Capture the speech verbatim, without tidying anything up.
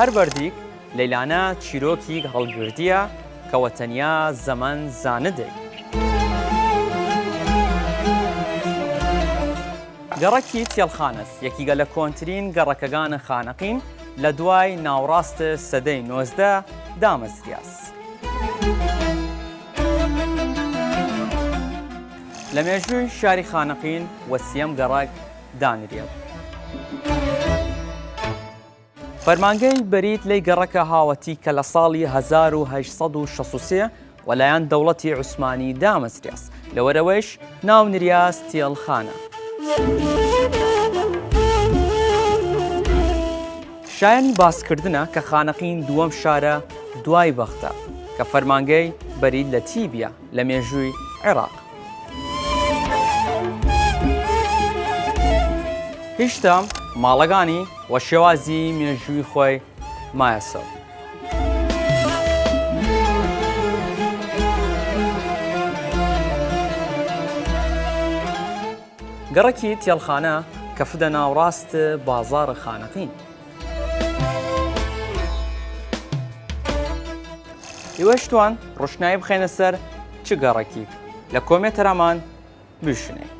هەر بەردیگ لەیلانە چیرۆکیگ هەڵگردیە کە وە تەنیا زەمەن زانێدەی. گەڕەکی تێڵخانەس یەکیگە لە کۆنترین گەڕەکەگان خانەقین لە دۊای ناوڕاس سەدەی نۆزدە دامەزریاس. لە مێژووی شاری خانەقین وە سیەم گەڕەک دانریەو. فەرمانگەی بەرید لەی گەڕەکە هاوەتی کە لە ساڵی هەزار و هەشت سەد و شەست و سێ وەلایەن دەوڵەتی عوسمانی دامەزریاس، لە وەرەوەیش ناونریاس تێڵخانە. شایانی باسکردنە کە خانەقین دووەم شارە دۊای بەغدا کە فەرمانگەی بەرید لەتی بیا لە مێژووی عراق. هیشتام ماڵەگانی وە شێوازی مێژووی خوەی مایەسەو. گەڕەکی تێڵخانە کەفدە ناوڕاس بازاڕ خانەقین. ئیوەش توان ڕوشنایی بخەینە سەر چ گەڕەکی لە کۆمێتەرامان بشنێ.